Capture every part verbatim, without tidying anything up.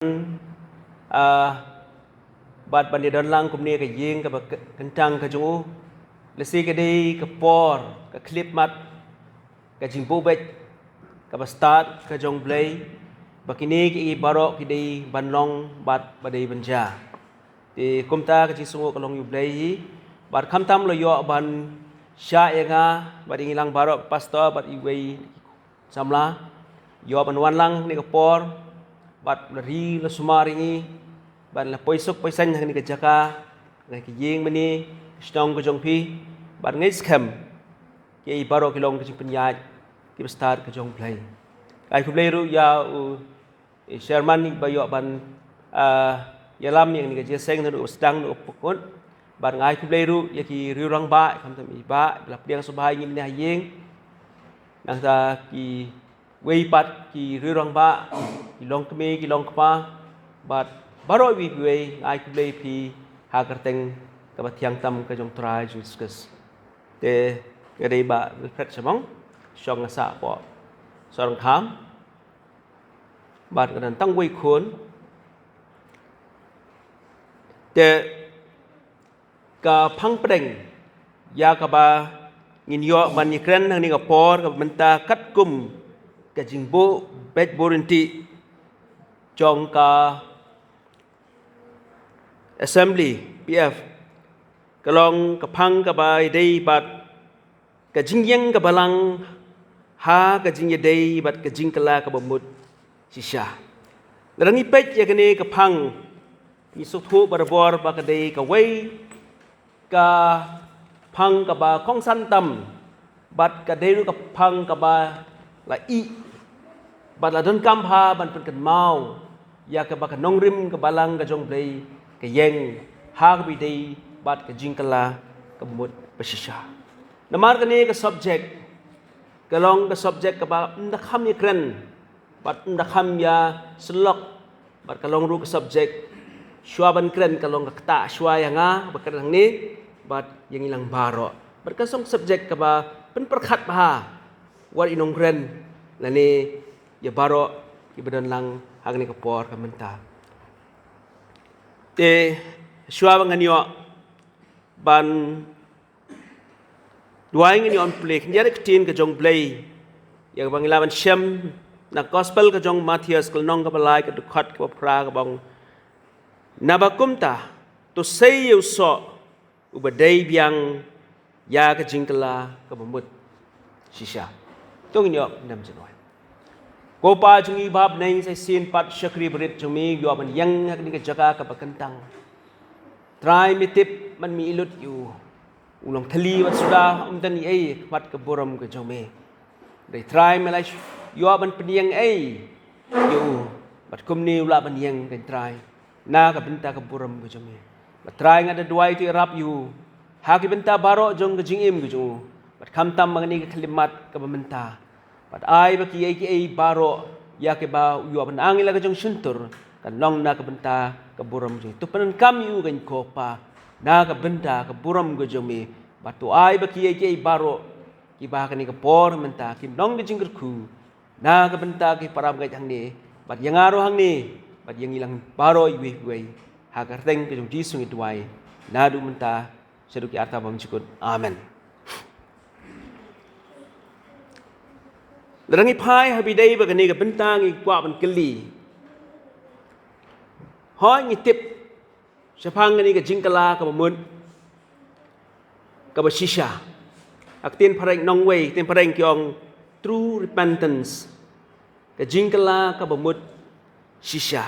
Ah, bad ban ïa don lang kumne ka ïing kaba kyntang ka jong u. Lehse ka dei ka por, ka khyllipmat, ka jingbuh beit kaba stad ka jong U Blei, ba kine ki baroh ki dei ban long bad ba dei ban jia. Te kumta ka jingsngew ka long ïa U Blei hi, bad khamtam la ïoh ban shah ïa nga bad ïa ngi lang baroh, pastor bad iwei samla, ïoh ban wan lang ha kane ka por bad la ri la sumar ïa ngi, bad la poi suk poi saiñ ha kane ka jaka, ha kane ka ïing mane, ka shnong ka jong phi, bad nga ngeit skhem kiei baroh ki long ka jingpynïaid kiba stad ka jong U Blei. Ai khublei ruh ïa u, eh, chairman ba ïoh ban, ah, ïalam ïa kane ka jingïaseng naduh ba sdang naduh ba kut. Bad nga ai khublei ruh ïa ki riewrangbah, khamtam i bah ba la pdiang sngewbha ïa ngi mynne ha ïing. Nangta kiwei pat ki riewrangbah, ki longkmie ki longkpa, bad baroh iwei pa iwei, nga ai khublei ïa phi ha ka kyrteng kaba thiang tam ka jong U Trai Jisu Khrist. Te nga dei Bah Wilfred Shyamong, shong nga sah hapoh Sohryngkham, bad nga don tang wei khun. Te ka phang pdeng ïa kaba ngin ïoh ban ïakren ha kane ka por kaba mynta katkum ka jingbuh beit buh ryntih jong ka Assembly, P F, ka long ka phang kaba ïadei bad ka jingïeng ka balang ha ka jingïadei bad ka jingkylla kaba mut shisha. Lada ngi peit ïa kane ka phang, ngi sngewthuh barabor ba ka dei kawei ka phang kaba kongsan tam, bad ka dei ruh ka phang kaba la ïeh bad la donkam bha ban pynkynmaw ïa kaba ka nongrim ka balang ka jong U Blei ka ïeng ha kaba ïadei bad ka jingkylla kaba mut ba shisha. Namar kane ka subject ka long ka subject kaba ym da kham ïakren bad ym da kham ïasyllok, bad ka long ruh ka subject shuwa ban kren ka long ka ktah shuwa ïa nga ba kren hangne bad ïa ngi lang baroh. Bad ka long subject kaba pynpyrkhat bha wat i nongkren lane ïa baroh kiba don lang ha kane ka por ka mynta. Te shuwa ba ngan ïoh ban duwai, ngin ïoh plie khyndiat ïa ka ktien ka jong U Blei ïa kaba ngi lah ban shem na Gospel ka jong u Mathaios, ka lynnong kaba lai, ka dkhot kaba phra, kaba ong: Naba kumta, to sei ïa u soh uba dei biang ïa ka jingkylla kaba mut shisha. To ngin ïoh, ngin ïa duwai. Ko Pa jong ngi ba ha bneng, sa shisien pat shakri barit jong me, ïoh ban ïeng ha kane ka jaka kaba kyntang. Trai, me tip, man me i lut ïa u, u long thylli bad suda, um don ei ei ha khmat ka burom ka jong me. Hynrei Trai, me la ïoh ban pynïeng ei ïa u, bad kumne u lah ban ïeng, ko Trai, na ka bynta ka burom ka jong me. Bad Trai, nga da duwai to ïarap ïa u ha ki bynta baroh jong ka jingim ka jong u, bad khamtam ha kane ka khyllipmat kaba mynta. Bad ai ba kiei kiei baroh ïa kiba u ïoh ban ang ïa la ka jong shyntur, kan long na ka bynta ka burom jong me. To pyndonkam ïa u, ko Pa, na ka bynta ka burom ka jong me. Bad to ai ba kiei kiei baroh kiba ha kane ka por mynta kin long ka jingkyrkhu na ka bynta ki para bangeit hangne, bad ïa nga ruh hangne, bad ïa ngi lang baroh iwei pa iwei. Ha ka kyrteng ka jong U Jisu ngi duwai naduh mynta shaduh ki arta bymjukut. Amen. Lada ngi phai ha ba ïadei bad kane ka bynta, ngi kwah ban kylli. Hooid, ngi tip shaphang kane ka jingkylla kaba mut kaba shisha. Ha ka ktien phareng nongwei, ka ktien phareng ki ong true repentance. Ka jingkylla kaba mut shisha.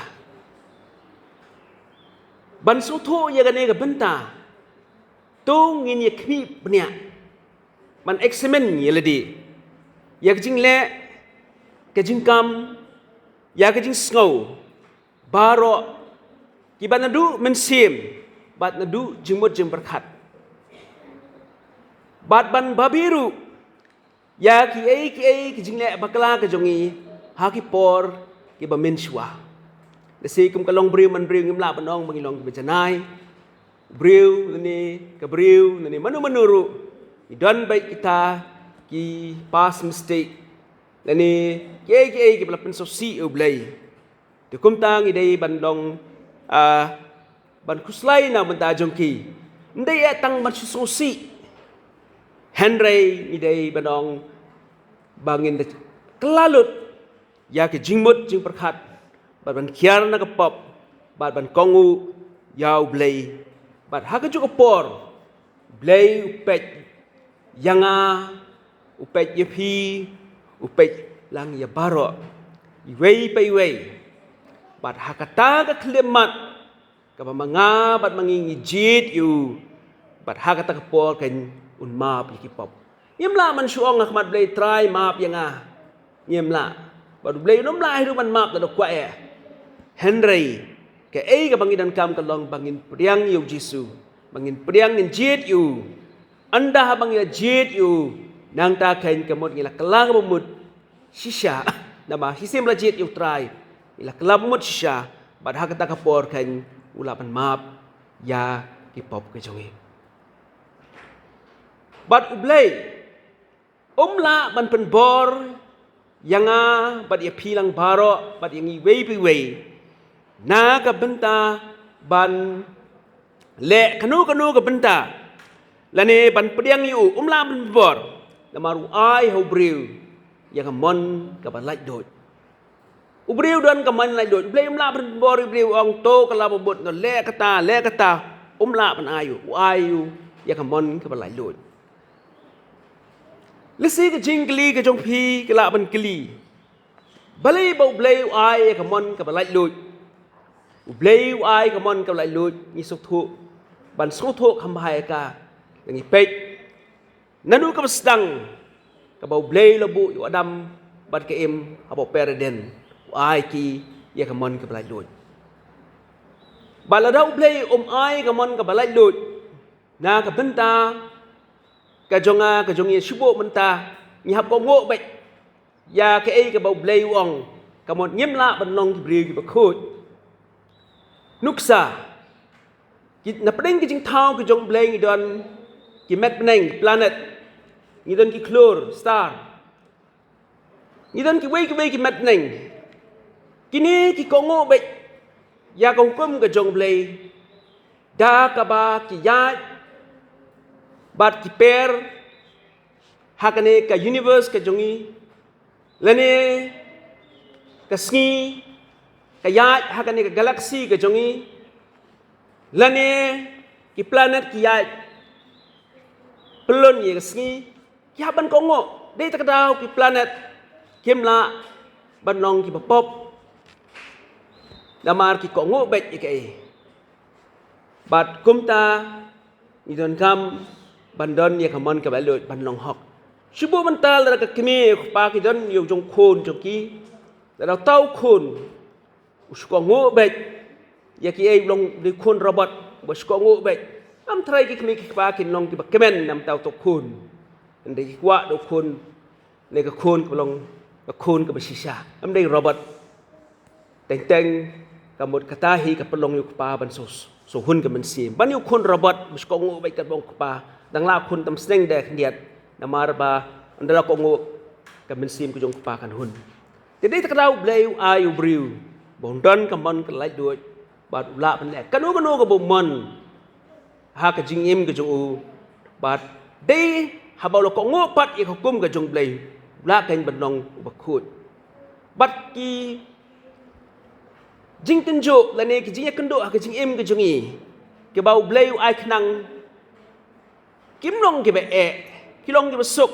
Ban sngewthuh ïa kane ka bynta, to ngin ïa khmih bniah, ban examine ïa lade, ïa ka jingleh, ka jingkam, ïa ka jingsngew baroh, kiba naduh mynsiem bad naduh jingmut jingpyrkhat. Bad ban babe ruh ïa kiei kiei ki jingleh bakla ka jong ngi ha ki por kiba mynshuwa. Lehse kum ka longbriew manbriew ngim lah ban ong ba ngi long kiba janai. Briew lane ka briew lane mano mano ruh, ngi don beit kita ki past mistake lane kiei kiei kiba la pynsngewsih ïa U Blei. Te kumta ngi dei ban long, ah, ban khuslai na bynta jong ki. Ym dei eh tang ban sngewsih. Hynrei ngi dei ban ong ba ngin da kylla lut ïa ki jingmut jingpyrkhat, bad ban kiar na ka pop, bad ban kohnguh ïa U Blei. Bad ha kajuh ka por, U Blei u peit ïa nga, u peit ïa phi, u peit lang ïa baroh, iwei pa iwei. Bad ha kata ka khyllipmat kaba ma nga bad ma ngi ngi jied ïa u, bad ha kata ka por kan un map ïa ki pop. Ngim lah ban shu ong ha khmat Blei, Trai, map ïa nga. Ngim lah. Bad U Blei un ym lah hi ruh ban map lada u kwah eh. Hynrei kaei kaba ngi donkam ka long ba ngin pdiang ïa U Jisu, ba ngin pdiang, ngin jied ïa u. Ynda haba ngi la jied ïa u, nangta kan ka mut ngi la kylla kaba mut shisha. Namar shisien ba la jied ïa U Trai, ngi la kylla kaba mut shisha. Bad ha kata ka por kan u lah ban map ïa ki pop ka jong ngi. Bad U Blei um lah ban pynbor ïa nga bad ïa phi lang baroh bad ïa ngi iwei pa iwei na ka bynta ban leh kano kano ka bynta, lane ban pdiang ïa u. Um lah ban pynbor, namar u ai ha u briew ïa ka mon kaba laitluid. U briew u don ka mon laitluid. U Blei um lah ban pynbor ïa u briew, ong to ka la ba mut, to leh kata, leh kata. Um lah ban ai ïa u. U ai ïa u ïa ka mon kaba laitluid. Lehse ka jingkylli ka jong phi ka lah ban kylli, balei ba U Blei u ai ïa ka mon kaba laitluid? U Blei u ai ka mon kaba laitluid, ngi sngewthuh, ban sngewthuh kham bha ïa ka, ngi peit naduh kaba sdang, kaba U Blei u la buh ïa u Adam bad ka Im hapoh Par Eden, u ai ki ïa ka mon kaba laitluid. Bad lada U Blei um ai ka mon kaba laitluid na ka bynta ka jong nga, ka jong ngi, shu buh mynta ngi hap kohnguh beit ïa kaei kaba U Blei u ong, ka mut ngim lah ban long ki briew kiba khuid. Nuksa, ki, na pdeng ki jingthaw ki jong U Blei ngi don ki met bneng, planet, ngi don ki khlur, star, ngi don kiwei kiwei ki met bneng. Kine ki kohnguh beit ïa ka hukum ka jong U Blei, da kaba ki ïaid bad ki per ha kane ka universe ka jong ngi, lane ka sngi ka ïaid ha kane ka galaxy ka jong ngi, lane ki planet ki ïaid pyllun ïa ka sngi. Ki hap ban kohnguh. Dei ta ka daw ki planet kim lah ban long kiba pop, namar ki kohnguh beit ïa kaei. Bad kumta ngi donkam ban don ïa ka mon kaba laitluid ban long hok. Shu buh mynta lada ka kmie ïa u kpa ki don ïa u jong khun jong ki, lada uta u khun u shu kohnguh beit ïa kiei, u long dei khun robot ba shu kohnguh beit. Ym tharai ki kmie ki kpa kin long kiba kmen na bynta uta u khun. Hynrei ki kwah da u khun ne ka khun kaba long ka khun kaba shisha, ym dei robot. Teng teng ka mut kata hi ka pynlong ïa u kpa ban shu, shu hun ka mynsiem. Ban ïa u khun robot ba shu kohnguh beit katba ong u kpa, dang lah khun tam sneng de khyndiat, namar ba ynda la kohnguh ka mynsiem ka jong u kpa kan hun. Te dei ta ka daw U Blei u ai ïa u briew ba un don ka mon ka laitluid bad u lah ban leh kano kano kaba u mon ha ka jingim ka jong u. Bad dei haba u la kohnguh pat ïa ka hukum ka jong U Blei, u lah kein ban long uba khuid. Bad ki jingtynjuh lane ki jingïakynduh ha ka jingim ka jong ngi, kiba U Blei u ai khnang, kim long kiba eh, ki long kiba suk.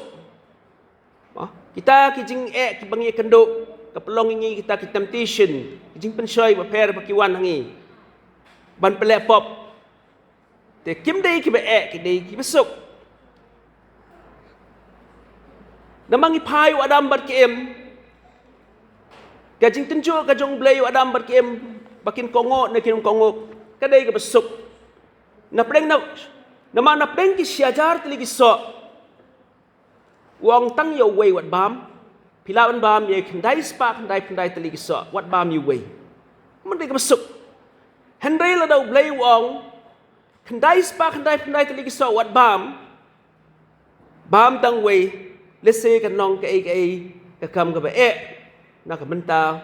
Mo, kita ki jingeh kiba ngi ïakynduh, ka pynlong ïa ngi kita ki temptation, ki jingpynshoi bapher ba ki wan ha ngi ban pynleh pop. Te kim dei kiba eh, ki dei kiba suk. Namar ngi phai ïa u Adam bad ka Im, ka jingtynjuh ka jong U Blei ïa u Adam bad ka Im, ba kin kohnguh ne kin kohnguh, ka dei kaba suk. Na pdeng na, namar na pdeng ki shi hajar tylli ki soh, u ong tang ïa uwei wat bam. Phi lah ban bam ïa khyndai spah khyndai phew khyndai tylli ki soh, wat bam ïa uwei. Mynta kaba suk. Hynrei lada U Blei u ong khyndai spah khyndai phew khyndai tylli ki soh wat bam, bam tang uwei, lehse kan long kaei kaei ka kam kaba eh na ka bynta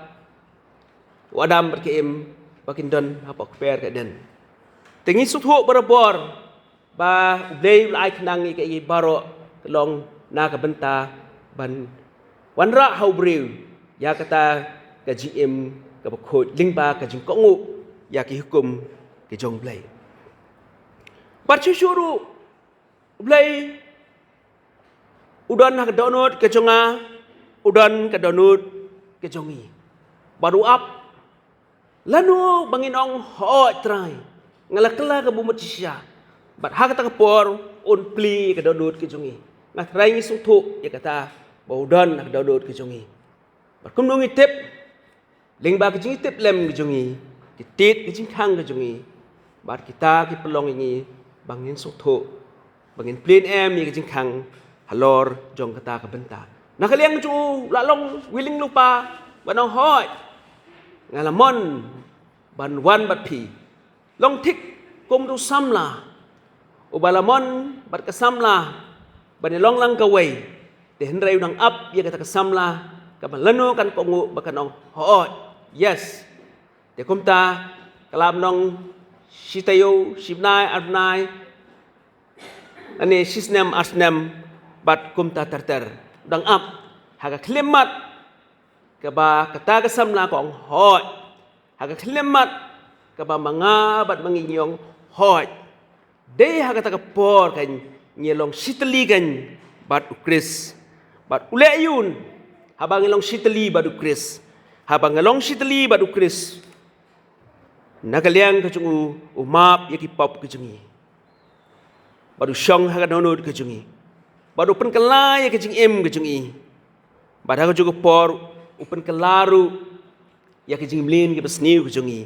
u Adam bad ka Im ba kin don hapoh kper ka Eden. Te ngi sngewthuh barabor ba U Blei u la ai khnang ïa kaei baroh ka long na ka bynta ban wanrah ha u briew ïa kata ka jingim kaba khuid lyngba ka jingkohnguh ïa ki hukum ki jong U Blei. Bad shuh shuh ruh U Blei u don ha ka dohnud ka jong nga, u don ka dohnud ka jong ngi. Bad u ap lano ba ngin ong, "Hooid Trai, nga la kylla kaba mut shisha." Bad ha kata ka por un plie ka dohnud ka jong ngi. Nga Trai ngi sngewthuh ïa kata ba u don ha ka dohnud ka jong ngi. Bad kumno ngi tip? Lyngba ka jingtip lem ka jong ngi, ki tied ka jingkhang ka jong ngi, bad kita ki pynlong ïa ngi ba ngin sngewthuh, ba ngin plie em ïa ka jingkhang halor jong kata ka bynta. Na ka liang jong u la long willing lypa ban ong, "Hooid, nga la mon ban wan bad phi." Long thik kum u samla uba la mon bad ka samla ban ïalong lang kawei. Te hynrei u dang ap ïa kata ka samla kaba lano kan kohnguh ba kan ong, "Hooid, yes." Te kumta ka la ban long shi taïew, shi bnai, ar bnai, lane shi snem, ar snem, bad kumta ter ter. U dang ap ha ka khyllipmat kaba kata ka samla ka ong, "Hooid." Ha ka khyllipmat kaba ma nga bad ma ngi ngi ong, "Hooid." Dei ha kata ka por kan ngi long shitylli kan bad U Khrist. Bad u leh aïu haba ngi long shitylli bad U Khrist? Haba ngi long shitylli bad U Khrist, na ka liang ka jong u, u map ïa ki pop ka jong ngi. Bad u shong ha ka dohnud ka jong ngi. Bad u pynkylla ïa ka jingim ka jong ngi. Bad ha ka juh ka por u pynkylla ruh ïa ka jingmlien kaba sniew ka jong ngi.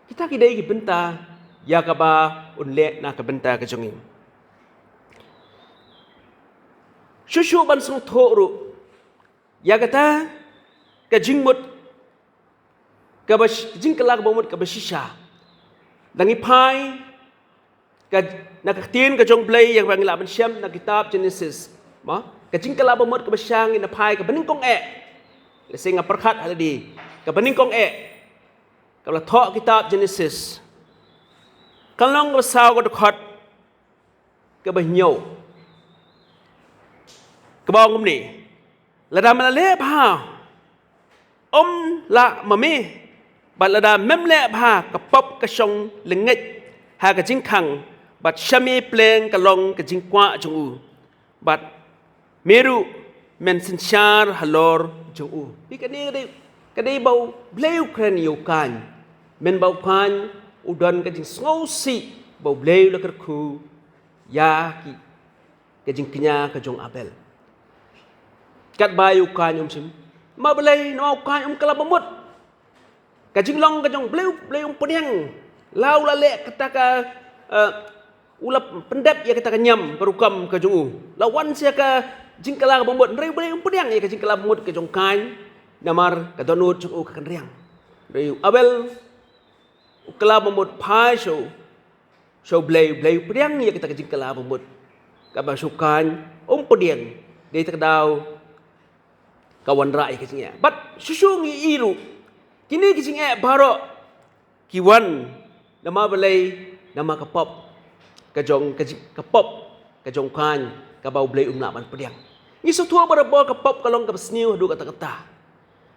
Kita ki dei ki bynta ïa kaba un leh na ka bynta ka jong ngi. Shuh shuh ban sngewthuh ruh ïa kata ka jingmut kaba sh-, jingkylla kaba mut kaba shisha. Dang ïa phai ka, na ka ktien ka jong U Blei ïa kaba ngi lah ban shem na kitab Genesis. Mo, ka jingkylla ba mut kaba shisha ngin ïa phai kaba nyngkong eh. Lehse nga pyrkhat ha lade. Kaba nyngkong eh, kaba la thoh kitab Genesis, ka long kaba saw ka dkhot kaba hynñiew, kaba ong kumne: "Lada me la leh bha, ym lah ma me, bad lada mem leh bha, ka pop ka shong lyngngeit ha ka jingkhang, bad sha me pleng ka long ka jingkwah jong u, bad me ruh men synshar halor jong u." Phi, kane ka dei, ka dei ba U Blei u kren ïa u Kain. Mynba u Kain u don ka jingsngewsih ba U Blei u la kyrkhu ïa ki, ka jingkñia ka jong u Abel. Katba ïa u Kain um shim, ma balei, namar u Kain um kylla ba mut. Ka jinglong ka jong U Blei, U Blei um pdiang. La u la leh kata ka, eh, u la pyndep ïa kata ka niam ka rukom ka jong u, la wan sha ka jingkylla kaba mut, hynrei U Blei um pdiang ïa ka jingkylla ba mut ka jong u Kain. Namar ka dohnud jong u ka kynriang. Hynrei u Abel u kylla ba mut phai sha u, sha U Blei, U Blei u pdiang ïa kata ka jingkylla ba mut. Katba sha u Kain um pdiang. Dei ta ka daw ka wanrah ïa ka jingeh. Bad shuh shuh ngi ïohi ruh, kine ki jingeh baroh ki wan namar balei? Namar ka pop ka jong, ka jing, ka pop ka jong u Kain, kaba U Blei um lah ban pdiang. Ngi sngewthuh barabor ka pop ka long kaba sniew haduh katta katta.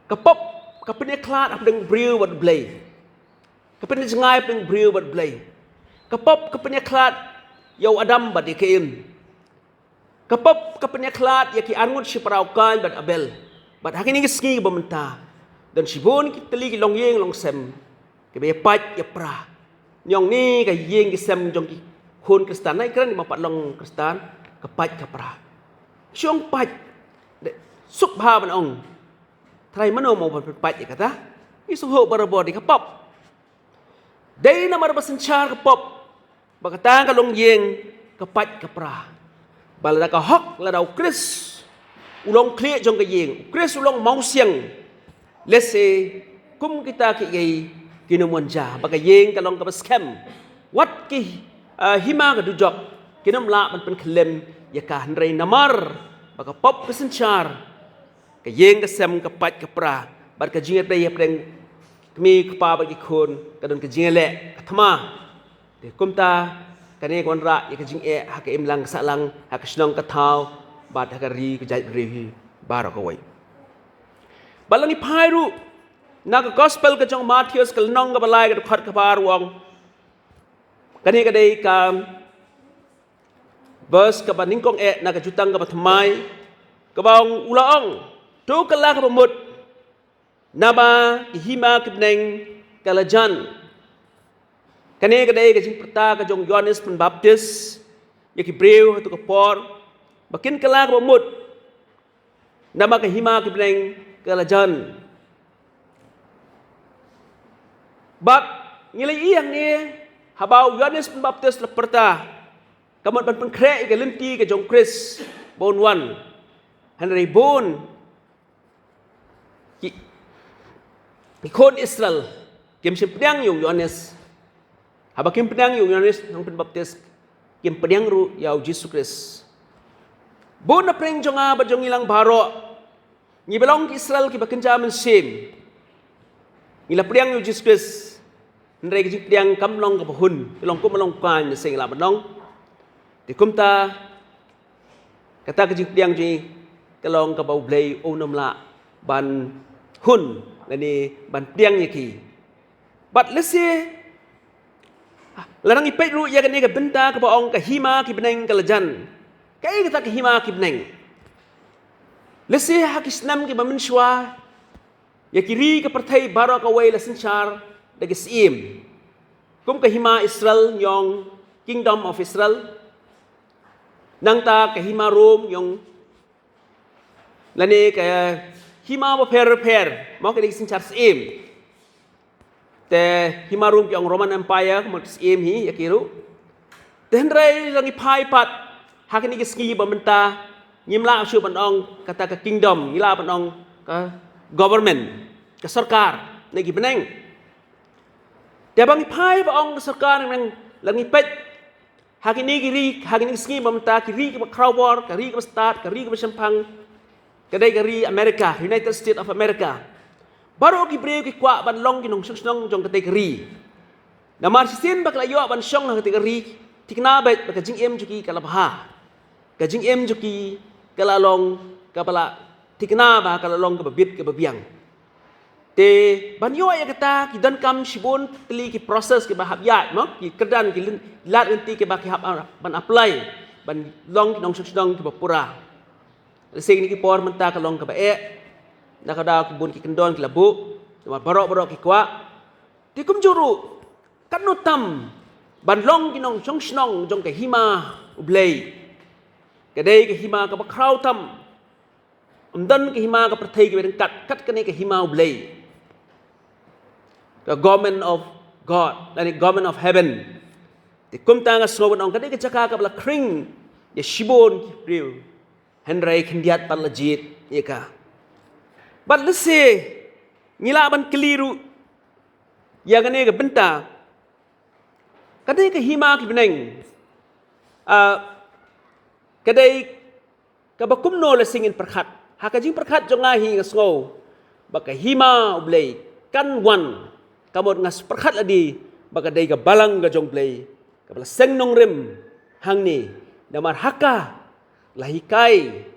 Ka pop ka pynïakhlad hapdeng u briew bad U Blei. Ka pynïajngai hapdeng u briew bad U Blei. Ka pop ka pynïakhlad ïa u Adam bad ïa ka Im. Ka pop ka pynïakhlad ïa ki arngut shipara u Kain bad Abel. Bad ha kine ki sngi ba mynta, don shibun ki tylli ki longïing longsem kiba ïa pait ïa pra. Ngi ong ne ka ïing ki sem jong ki khun Khristan, nai kren ba pat long Khristan, ka pait ka pra. Shong pait. Dei suk bha ban ong, Trai, mano mo ban pynpait ïa kata? Ngi sngewthuh barabor dei ka pop. Dei namar ba synshar ka pop ba kata ka longïing ka pait ka pra. Ba lada ka hok, lada u Khrist u long khlieh jong ka ïing, u Khrist u long mawsiang, lehse kum kita kiei kin ym wan jia, ba ka ïing ka long kaba skhem. Wat ki, ah, hima ka dujok kin ym lah ban pynkhyllem ïa ka, hynrei namar ba ka pop ka synshar, ka ïing ka sem ka pait ka pra. Bad ka jingïadei hapdeng kmie kpa bad ki khun ka don ka jingïaleh ka thma. Te kumta kane ka wanrah ïa ka jingeh ha ka imlang ka sahlang, ha ka shnong ka thaw, bad ha ka ri ka jaitbynriew hi baroh kawei. Bad lada ngi phai ruh na ka gospel ka jong u Mathaios ka lynnong kaba lai ka dkhot kaba ar u ong. Kane ka dei ka verse kaba nyngkong eh na ka jutang kaba thymmai, kaba ong, u la ong, to kylla kaba mut, naba ka hima ka bneng ka la jan. Kane ka dei ka jingpyrta ka jong u Ïoannis Pynbaptis ïa ki briew ha kato ka por, ba kin kylla kaba mut, naba ka hima ka bneng ka la jan. Bad ngi la ïohi hangne haba u Ïoannis Pynbaptis la pyrta, ka mut ban pynkhreh ïa ka lynti ka jong u Khrist ba un wan. Hynrei bun ki, ki khun Israel kim shym pdiang ïa u Ïoannis. Haba kim pdiang ïa u Ïoannis Nongpynbaptis, kim pdiang ruh ïa u Jisu Khrist. Bun na pdeng jong nga bad jong ngi lang baroh, ngi ba long ki Israel kiba kynja mynsiem, ngi la pdiang ïa u Jisu Khrist. Hynrei ka jingpdiang kam long kaba hun, ka long kum ka long kaiñ, ne seng la ba long. Te kumta kata ka jingpdiang jong ngi ka long kaba U Blei um nym lah ban hun lane ban pdiang ïa ki. Bad lehse lada ngi peit ruh ïa kane ka bynta kaba ong ka hima ki bneng ka la jan. Kaei kata ka hima ki bneng? Lehse ha ki snem kiba mynshuwa, ïa ki ri ka pyrthei baroh kawei la synshar da ki syiem. Kum ka hima Israel, ïong Kingdom of Israel. Nangta ka hima Rom, ïong, lane ka hima bapher bapher, mo, ka dei ki synshar syiem. Te hima Rom ki ong Roman Empire, ka mut syiem hi ïa ki ruh. Te hynrei lada ngi phai pat ha kine ki sngi ba mynta, ngim lah shuh ban ong kata ka kingdom, ngi lah ban ong ka government, ka sorkar na ki bneng. Te ba ngi phai ba ong ka sorkar na ki bneng, lada ngi peit ha kine ki ri, ha kine ki sngi ba mynta, ki ri kiba khrawbor, ka ri kaba stad, ka ri kaba shemphang, ka dei ka ri America, United States of America. Baroh ki briew ki kwah ban long ki nongshong shnong jong katei ka ri. Namar shisien ba ki la ïoh ban shong ha katei ka ri, thikna beit ba ka jingim jong ki ka la bha, ka jingim jong ki ka la long kaba la thikna, ba ka la long kaba bit kaba biang. Te ban ïoh ïa kata ki donkam shibun tylli ki process kiba hap ïaid, mo, ki kyrdan, ki lyn-, lad lynti kiba ki hap ban apply ban long ki nongshong shnong kiba pura. Lehse kine ki por mynta ka long kaba eh, na ka daw ki bun ki kyndon ki la buh, namar baroh baroh ki kwah. Te kumjuh ruh, katno tam ban long ki nongshong shnong jong ka hima U Blei, ka dei ka hima kaba khraw tam. Ym don ka hima ka pyrthei kaba ryngkat kat kane ka hima U Blei, ka government of God, lane government of heaven. Te kumta nga sngew ban ong ka dei ka jaka kaba la khring ïa shibun ki briew. Hynrei khyndiat pat la jied ïa ka. Bad lehse ngi lah ban kylli ruh ïa kane ka bynta, ka dei ka hima ki bneng, ah, ka dei kaba kumno? Lehse ngin pyrkhat, ha ka jingpyrkhat jong nga hi nga sngew ba ka hima U Blei kan wan, ka mut nga pyrkhat lade ba ka dei ka balang ka jong U Blei kaba la seng nongrim hangne. Namar ha ka la hikai,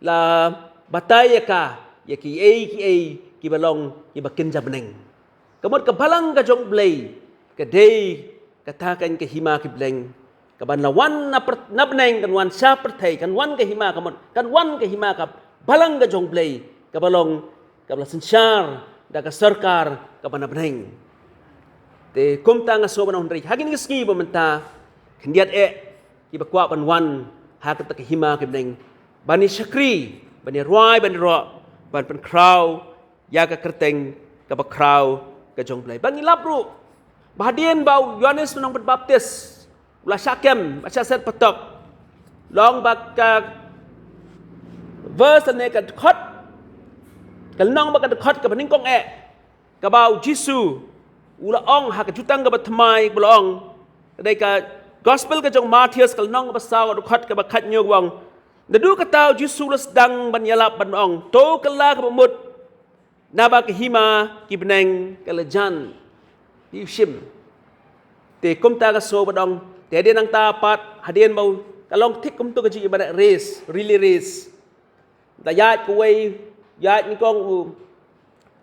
la batai ïa ka ïa kiei kiei kiba long kiba kynja bneng. Ka mut ka balang ka jong U Blei ka dei kata kan ka hima ki bneng, kaban la wan na pyr-, na bneng, kan wan sha pyrthei, kan wan ka hima, ka mut kan wan ka hima ka balang ka jong U Blei kaba long kaba la synshar da ka sorkar kaba na bneng. Te kumta nga sngew ban ong, hynrei ha kine ki sngi ba mynta khyndiat eh kiba kwah ban wan ha kata ka hima ki bneng, ban ïa shakri, ban ïa rwai, ban ïa roh, ban pynkhraw ïa ka kyrteng kaba khraw ka jong U Blei. Ba ngi lap ruh ba hadien ba u Ïoannis Nongpynbaptis u la shah kem, ba shah set patok, long ba ka verse ne ka dkhot, ka lynnong ba ka dkhot kaba nyngkong eh, kaba u Jisu u la ong ha ka jutang kaba thymmai, ba la ong, ka dei ka gospel ka jong u Mathaios ka lynnong kaba saw, ka dkhot kaba khathynñiew, ba ong, naduh kata u Jisu u la sdang ban ïalap ban ong, to kylla kaba mut, Naba ka hima ki bneng ka la jan. Phi shim. Te kumta ka sngew ba dang. Te hadien nangta pat, hadien ba u ka long thik kumto ka jingïabynriew race, relay race. Da ïaid kawei, ïaid nyngkong u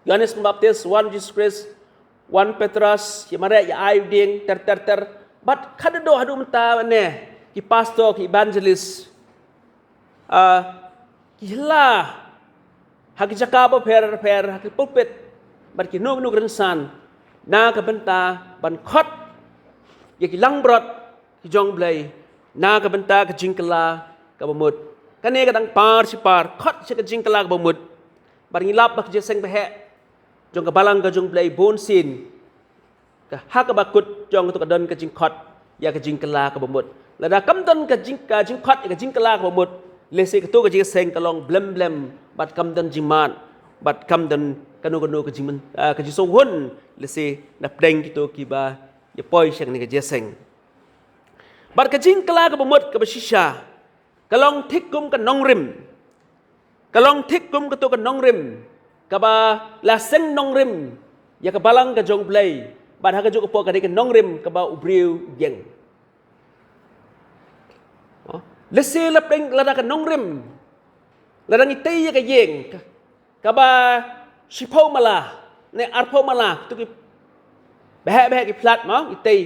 Ïohannes Baptist, wan Jesus Christ, wan Petros, ïa mareh ïa ai u dieng, ter ter ter. Bad khadduh haduh mynta ne, ki pastor, ki evangelist, ah, ki la ha ki jaka bapher bapher, ha ki pulpit, bad kino kino ki rynsan, na ka bynta ban khot ïa ki langbrot ki jong U Blei, na ka bynta ka jingkylla kaba mut. Kane ka dang par shi par, khot sha ka jingkylla kaba mut. Bad ngi lap ba ka jingïaseng ba heh jong ka balang ka jong U Blei bun sien, ka ha kaba kut jong kato ka don ka jingkhot ïa ka jingkylla kaba mut. Lada kam don ka jing, ka jingkhot ïa ka jingkylla kaba mut, lehse kato ka jingïaseng ka long blem blem, bad kam don jingmad, bad kam don kano kano ka jingmyn, ah, ka jingsngewhun, lehse na pdeng kito kiba ïa poi sha kane ka jingïaseng. Bad ka jingkylla kaba mut kaba shisha ka long thik kum ka nongrim. Ka long thik kum kato ka nongrim kaba la seng nongrim ïa ka balang ka jong U Blei. Bad ha kajuh ka por ka dei ka nongrim kaba u briew u ïeng. Oh, lehse la pdeng lada ka nongrim, lada ngi tei ïa ka ïing ka, kaba shiphew mala ne arphew mala, tu ki baheh baheh ki flat mo, ngi tei.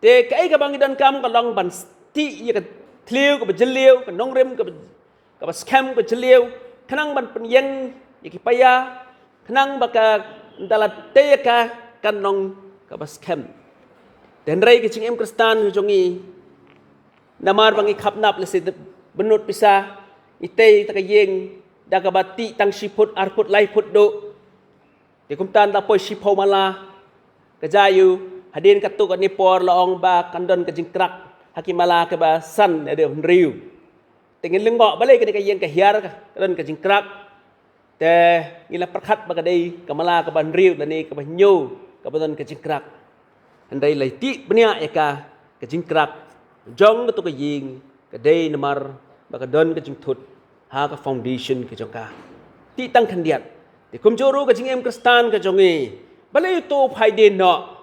Te kaei kaba ngi donkam ka long ban tih ïa ka thliew kaba jylliew, ka nongrim kaba, kaba skhem kaba jylliew, khnang ban pynïeng ïa ki paia, khnang ba ka, ynda la tei ïa ka, kan long kaba skhem. Te hynrei ka jingim Khristan ka jong ngi, namar ba ngi khapnap lehse bynnud pisa, ngi tei ta ka ïing da kaba tih tang shi phut, ar phut, lai phut duh. Te kumta ynda poi shiphew mala, ka jia ïa u, hadien katto katne por la ong ba kan don ka jingkrak ha ki mala kaba san, hadien hynriew. Te ngin lyngngoh balei kane ka ïing ka hiar ka, ka don ka jingkrak. Te ngi la pyrkhat ba ka dei ka mala kaba hynriew lane kaba hynñiew kaba don ka jingkrak. Hynrei la tih bniah ïa ka, ka jingkrak jong kato ka ïing ka dei namar ba ka don ka jingthut ha ka foundation ka jong ka. Tih tang khyndiat. Te kumjuh ruh ka jingim Khristan ka jong ngi, balei uto u phai dien noh?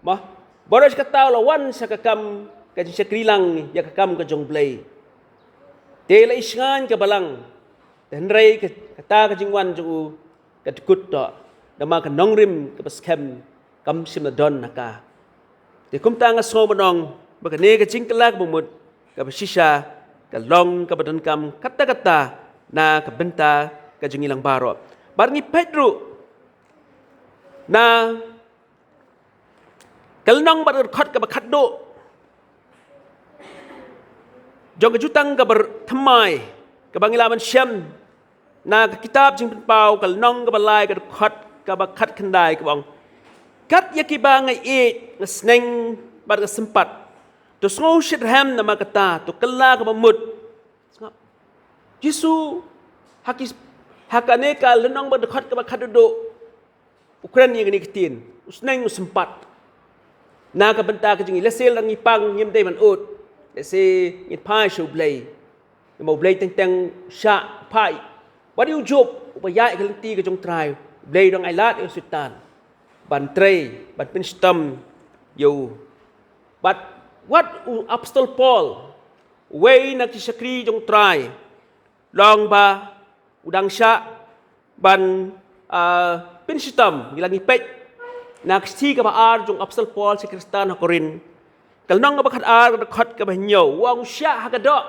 Mo, baroh shi katta u la wan sha ka kam ka jingshakri lang ïa ka kam ka jong U Blei. Te la i shngaiñ ka balang. Te hynrei ka, kata ka jingwan jong u ka dkut noh. Namar ka nongrim kaba skhem kam shym la don ha ka. Te kumta nga sngew ban ong ba kane ka jingkylla kaba mut kaba shisha ka long kaba donkam katta katta na ka bynta ka jong ngi lang baroh. Bad ngi peit ruh na ka lynnong bad ka dkhot kaba khatduh jong ka jutang kaba thymmai kaba ngi lah ban shem na ka kitab Jingpynpaw, ka lynnong kaba lai, ka dkhot kaba khatkhyndai, kaba ong: Kat ïa kiba nga ïeit, nga sneng bad nga sympat, to sngew shitrhem namar kata, to kylla kaba mut. Sngap. Jisu ha ki, ha kane ka lynnong bad dkhot kaba khatduh u kren ïa kane ka ktien, u sneng u sympat. Na ka bynta ka jong ngi, lehse lada ngi pang ngim dei ban ud, lehse ngin phai sha U Blei. Namar U Blei teng teng u shah phai. Wat ïa u Job uba ïaid ha ka lynti ka jong U Trai, U Blei u dang ailad ïa u Soitan ban trei, ban pynshitom ïa u. Bad wat u Apostol Paul, uwei na ki shakri jong U Trai, long ba u dang shah ban, ah, pynshitom. Ngi la ngi peit na ka shithi kaba ar jong u Apostol Paul sha ki Khristan ha Korinth, ka lynnong kaba khatar, ka dkhot kaba hynñiew, u ong u shah ha ka doh.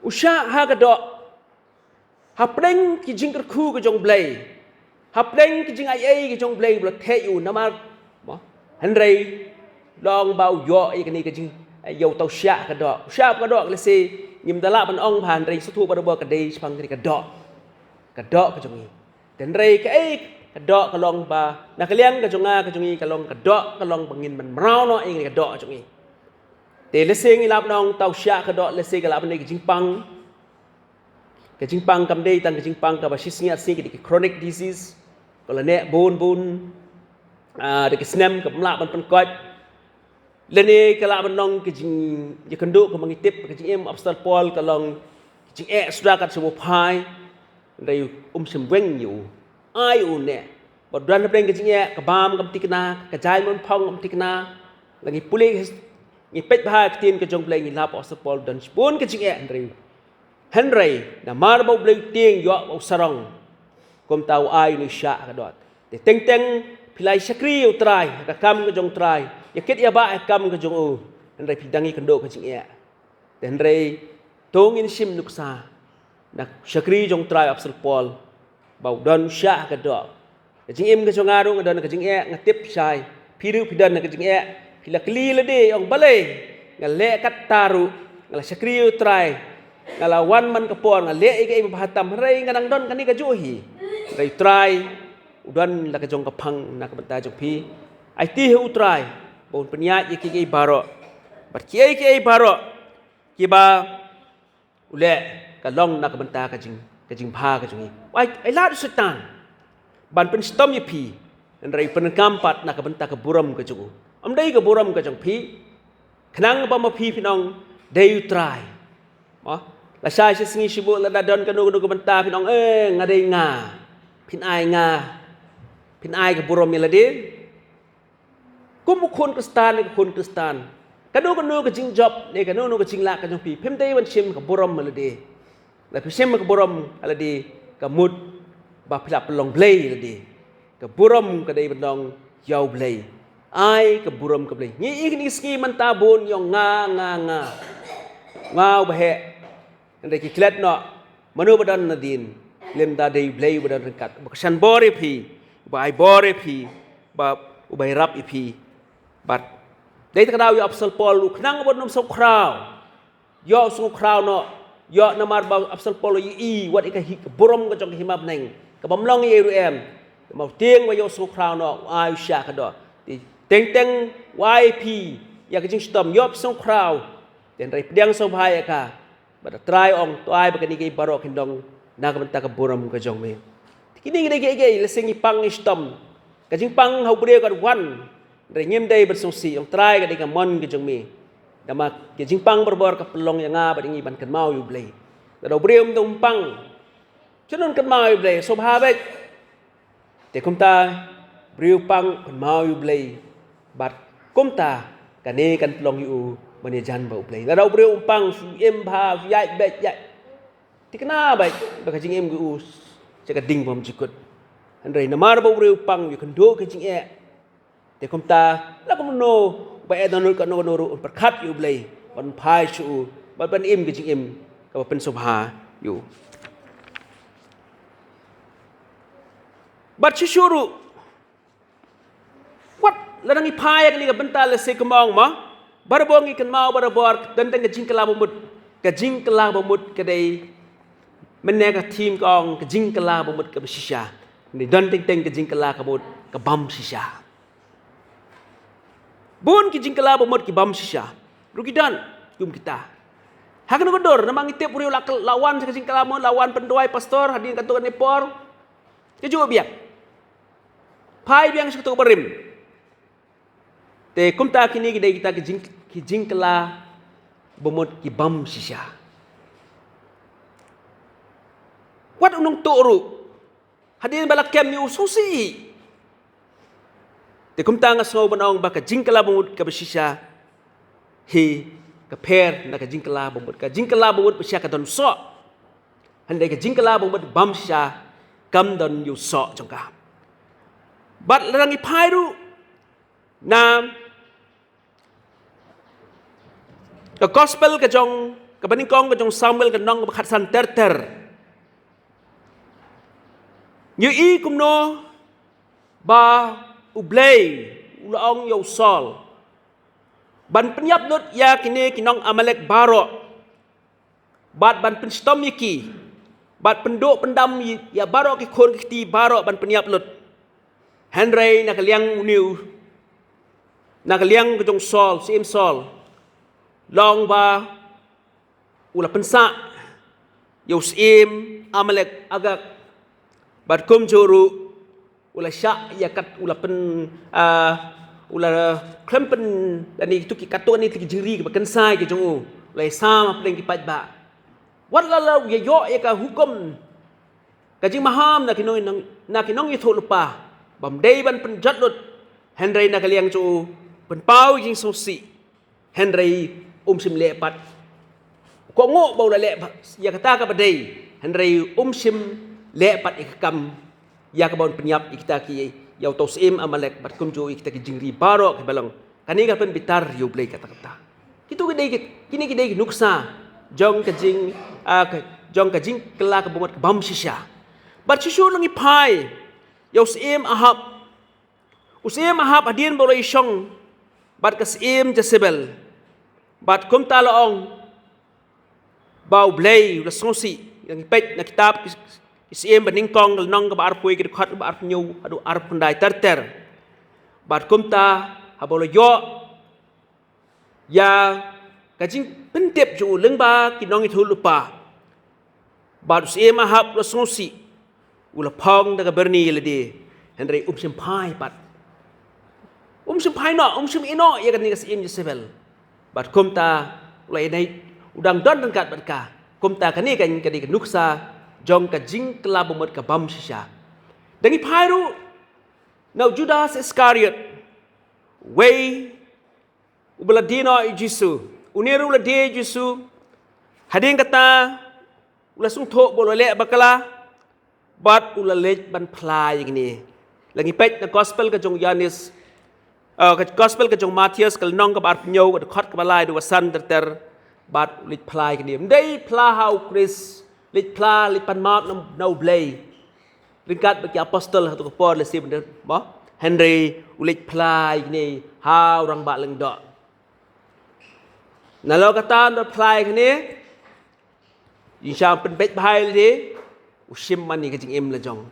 U shah ha ka doh. Hapdeng ki jingkyrkhu ka jong U Blei, hapdeng ki jingaiei ka jong U Blei ba la theh ïa u namar, mo, hynrei long ba u ïoh ïa kane ka jing, ïa uta u shah ka doh. U shah ka doh, lehse ngim da lah ban ong bha, hynrei sngewthuh barabor ka dei shaphang kane ka doh. Ka doh ka jong ngi. Te hynrei kaei ka doh ka long ba na ka liang ka jong nga ka jong ngi, ka long ka doh, ka long ba ngin ban mraw noh ïa kane ka doh ka jong ngi. Te lehse ngi lah ban ong uta u shah ka doh, lehse ka lah ban dei ka jingpang. Ka jingpang kam dei tang ka jingpang kaba shisngi arsngi, ka dei ka chronic disease, ka la neh bun bun, ah, da ki snem kaba ym lah ban pynkoit. Lane ka lah ban long ka jingïakynduh kaba ngi tip ka jingim Apostol Paul, ka long ka jingeh suda kat shaba u phai. Hynrei um shym weng ïa u. Ai u ne. Ba don hapdeng ka jingeh, ka bam kam thikna, ka jaiñ mon phong kam thikna. La ngi pule, ngi peit bha ka ktien ka jong U Blei, ngi lap u Apostol Paul don shibun ka jingeh hynrei. Hynrei namar ba U Blei u tieng, ïoh ba u sarong. Kumta u ai u shah ka doh. Te teng teng phi la shakri ïa U Trai, ka kam ka jong U Trai. Ïa kit ïa ba ka kam ka jong u. Hynrei phi dang ïakynduh ka jingeh. Te hynrei to ngin shim nuksa na shakri jong U Trai u Apostol Paul. Ba u don u shah ka doh. Ka jingim ka jong nga ruh nga don ka jingeh, nga tip shai. Phi ruh phi don ka jingeh. Phi la kylli lade, ong balei nga leh katta ruh, nga la shakri ïa U Trai, nga la wan man ka por, nga leh ïa kaei ba bha tam, hynrei nga dang don kane kajuh hi. Hynrei U Trai u don la ka jong ka phang na ka bynta jong phi. Aiti ha U Trai ba un pynïaid ïa kiei kiei baroh. Bad kiei kiei baroh kiba u leh ka long na ka bynta ka jing, ka jingbha ka jong ngi. Ai, ai lad u Soitan ban pynshitom ïa phi, hynrei pyndonkam pat na ka bynta ka burom ka jong u. Ym dei ka burom ka jong phi. Khnang ba ma phi phin ong dei U Trai. Mo, lashai shi sngi shi buh lada don kano kano ka bynta phin ong, eh, nga dei nga. Phin ai nga, phin ai ka burom ïa lade. Kum u khun Khristan ne ka khun Khristan, kano kano ka jingjop ne kano kano ka jinglah ka jong phi, phim dei ban shim ka burom ha lade. Lada phi shim ka burom ha lade, ka mut ba phi la pynlong blei ha lade. Ka burom ka dei ban long ïa U Blei. Ai ka burom ka Blei. Ngi ïa kine ki sngi mynta bun ïa nga, nga, nga. Nga u ba heh. Hynrei ki klet noh, mano ba don nadien, lymda dei U Blei uba don ryngkat, uba kyrshan bor ïa phi, uba ai bor ïa phi, ba, uba ïarap ïa phi. Bad dei ta ka daw ïa u Apostol Paul ruh, khnang ba un ym sngewkhraw. Ïoh u sngewkhraw noh, ïoh namar ba u Apostol Paul u ïohi wat ïa ka hi ka burom ka jong ka hima bneng, ka bym long ei ruh em. Namar u tieng ba ïoh u sngewkhraw noh, u ai u shah ka doh. Te teng teng u ai ïa phi ïa ka jingshitom, ïoh phi sngewkhraw. Te hynrei pdiang sngewbha ïa ka. Bad U Trai u ong, to ai ba kine kiei baroh kin long na ka bynta ka burom ka jong me. Te kine ki dei kiei kiei, lehse ngi pang ngi shitom. Ka jingpang ha u briew ka wan. Hynrei ngim dei ban sngewsih, ong Trai, ka dei ka mon ka jong me. Namar ka jingpang barabor ka pynlong ïa nga bad ïa ngi ban kynmaw ïa U Blei. Lada u briew um dei um pang, shuh un kynmaw ïa U Blei, sngewbha beit. Te kumta, briew pang kynmaw ïa U Blei. Bad kumta, kane kan pynlong ïa u ban ïajan bad U Blei. Lada u briew um pang, shu im bha, shu ïaid beit, ïaid. Thikna beit ba ka jingim ka u sha ka ding bymjukut. Hynrei namar ba u briew pang u ïakynduh ka jingeh. Te kumta, la kumno ba eh don lut kano kano ruh, un pyrkhat ïa U Blei, ban phai sha u, ban, ban im ka jingim kaba pynsngewbha ïa u. Bad shuh shuh ruh, wat lada ngi phai ïa kane ka bynta, lehse kumba ong ma, barabor ngi kynmaw barabor, don teng ka jingkylla bamut. Ka jingkylla bamut ka dei, mynne ka theme ka ong ka jingkylla bamut kaba shisha. Ngi don teng teng ka jingkylla bamut ka bym shisha. Bun ki jingkylla bamut ki bym shisha ruh ki don kum kita. Ha kano ka dur, namar ngi tip u briew la, la wan sha ka jingkylla bamut, la wan pynduwai pastor, hadien katto katne por, kajuh biang. Phai biang sha katto ka barim. Te kumta kine ki dei kita ki jing, ki jingkylla bamut ki bym shisha. Wat u nongtuh ruh, hadien ba la kem ïa u, sngewsih. Te kumta nga sngew ban ong ba ka jingkylla bamut kaba shisha hi ka pher na ka jingkylla bamut, ka jingkylla bamut ba shisha ka don soh. Hynrei ka jingkylla bamut bym shisha kam don ïa u soh jong ka. Bad lada ngi phai ruh na ka gospel ka jong, kaba nyngkong ka jong Samuel, ka lynnong kaba khatsan, ter ter. Ngi ïohi kumno ba U Blei u la ong ïa u Saul ban pynïap lut ïa kine ki nong Amalek baroh. Bad ban pynshitom ïa ki. Bad pynduh pyndam ïa, ïa baroh ki khun ki kti baroh ban pynïap lut. Hynrei na ka liang une u, na ka liang ka jong Saul, syiem Saul, long ba u la pynsah ïa u syiem Amalek Agag. Bad kumjuh ruh u la shah ïa kat, u la pyn, ah, u la khlem pyn, lane tu ki katto katne tylli ki jingri kiba kynsai ki jong u, u la ïasam hapdeng ki paidbah. Wat la la u ïa ïoh ïa ka hukum Ka jingmaham na ki nong, na ki nongïathuhlypa bym dei ban pynjot lut, hynrei na ka liang jong u pynpaw jingsngewsih, hynrei um shym leh pat. Kohnguh ba u la leh ïa kata kaba dei, hynrei um shym leh pat ïa ka kam ïa kaba un pynïap ïa kita ki, ïa uto u syiem Amalek bad kumjuh ïa kita ki jingri baroh kiba long. Kane ka pynbitar ïa U Blei katta katta. Kito ki dei ki, kine ki dei ki nuksa jong ka jing, ah, ka, jong ka jingkylla kaba mut ka bym shisha. Bad shuh shuh la ngi phai ïa u syiem Ahab. U syiem Ahab hadien ba u la ïashong bad ka syiem Jezebel, bad kumta la ong ba U Blei u la sngewsih. Ngi peit na kitab ki, ki Syiem Banyngkong, ka lynnong kaba arphew wei, ka dkhot kaba arphew hynñiew haduh arphew khyndai ter ter. Bad kumta, haba u la ïoh ïa ka jingpyntip jong u lyngba ki nongïathuhlypa, bad u syiem Ahab u la sngewsih, u la phong da ka byrni ïa lade, hynrei um shym phai pat. Um shym phai noh, um shym ïeh noh ïa kane ka syiem Jezebel. Bad kumta u la ïeh noh, u dang don ryngkat bad ka. Kumta kane ka, ka dei ka nuksa jong ka jingkylla bamut ka bym shisha. Da ngi phai ruh na u Judas Iskariot, uwei uba la die noh ïa u Jisu. Une ruh u la die ïa u Jisu. Hadien kata, u la sngewthuh ba u la leh bakla, bad u la leit ban phla ïa kine. La ngi peit na gospel ka jong u Ïoannis, ah, ka gospel ka jong u Mathaios, ka lynnong kaba arphew hynñiew, ka dkhot kaba lai haduh kaba san ter ter. Bad u leit phla ïa kine. Ym dei phla ha u Khrist, leit phla, leit pan map na, na U Blei ryngkat bad ki apostol ha kato ka por lehse bynta, mo? Hynrei u leit phla ïa kine ha u rangbah lyngdoh. Nalor kata u la phla ïa kine, ïa sha pynbeit bha ïa lade, u shim man ïa ka jingim la jong.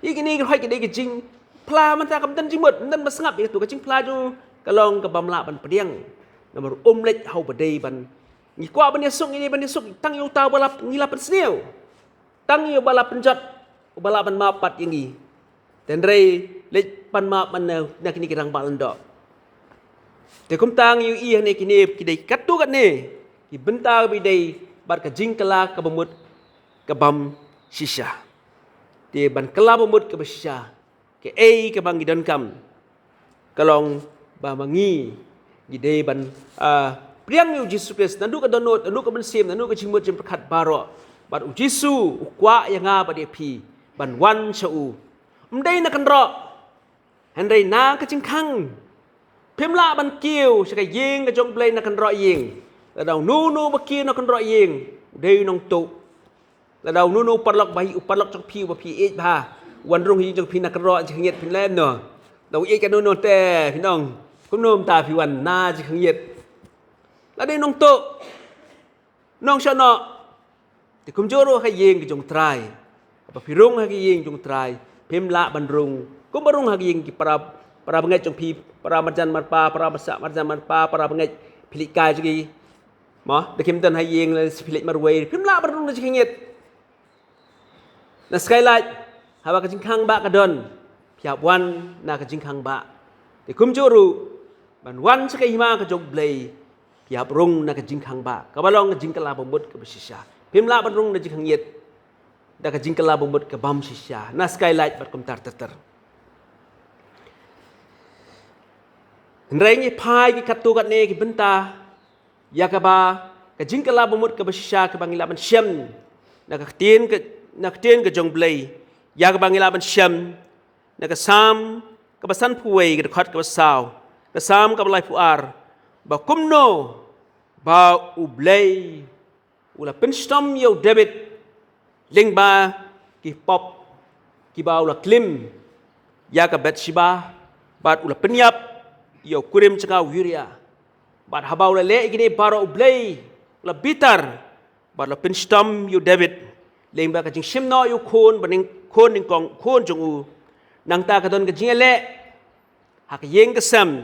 Ïa kine ki hoi ki dei ka jingphla mynta kam don jingmut, kam don ba sngap ïa kato ka jingphla jong u ka long ka bym lah ban pdiang. Namar um leit ha uba dei ban, ngi kwah ban ïasuk, ngi dei ban ïasuk tang ïa uta uba lah, ngi lah pynsniew. Tang ïa uba lah pynjot, uba lah ban map pat ïa ngi. Hynrei leit pan map man na, na kine ki rangbah lyngdoh. Te kumta ngi ïohi hangne kine ki dei katto katne ki bynta kiba dei bad ka jingkylla kaba mut ka bym shisha. Te ban kylla bamut kaba shisha, kaei kaba ngi donkam ka long ba ma ngi ngi dei ban, ah, pdiang ïa u Jisu Khrist naduh ka dohnud, naduh ka mynsiem, naduh ka jingmut jingpyrkhat baroh. Bad u Jisu u kwah ïa nga bad ïa phi ban wan sha u. Ym dei na kynroh, hynrei na ka jingkhang. Phim lah ban kiew sha ka ïing ka jong U Blei na kynroh ïing. Lada uno uno ba kiew na kynroh ïing, u dei u nongtuh. Lada uno uno u paralok ba hi, u paralok jong phi uba phi ïeit bha, wan rung ha ïing jong phi na kynroh jingkhynñiat, phin leh kumno? Lada u ïeit kano kano te phin ong, kumno mynta phi wan na jingkhynñiat? Lada u nongtuh, nong shano. Te kumjuh ruh ha ka ïing ka jong U Trai. Haba phi rung ha ka ïing jong U Trai, phim lah ban rung kumba rung ha ka ïing ki para, para bangeit jong phi, para marjan marpa, para masa marjan marpa, para bangeit, phi leit kai jong ki. Mo, da kim don ha ïing lane phi leit marwei, phim lah ban rung na jingkhynñiat. Na skylight, haba ka jingkhang bah ka don, phi hap wan na ka jingkhang bah. Te kumjuh ruh, ban wan sha ka hima ka jong U Blei, phi hap rung na ka jingkhang bah, kaba long ka jingkylla bamut kaba shisha. Phim lah ban rung na jingkhynñiat da ka jingkylla bamut ka bym shisha, na skylight bad kumta ter ter. Hynrei ngi phai ki katto katne ki bynta ïa kaba ka jingkylla bamut kaba shisha kaba ngi lah ban shem na ka ktien ka, na ktien ka jong U Blei, ïa kaba ngi lah ban shem na ka Salm kaba sanphew wei, ka dkhot kaba saw, ka Salm kaba laiphew ar, ba kumno ba U Blei u la pynshitom ïa u David lyngba ki pop kiba u la klim ïa ka Bathsheba, bad u la pynïap ïa u kurim jong nga u Uriah. Bad haba u la leh ïa kine baroh U Blei u la bitar, bad u la pynshitom ïa u David lyngba ka jingshim noh ïa u khun ba nyng-, khun nyngkong, khun jong u. Nangta ka don ka jingïaleh ha ka ïing ka sem,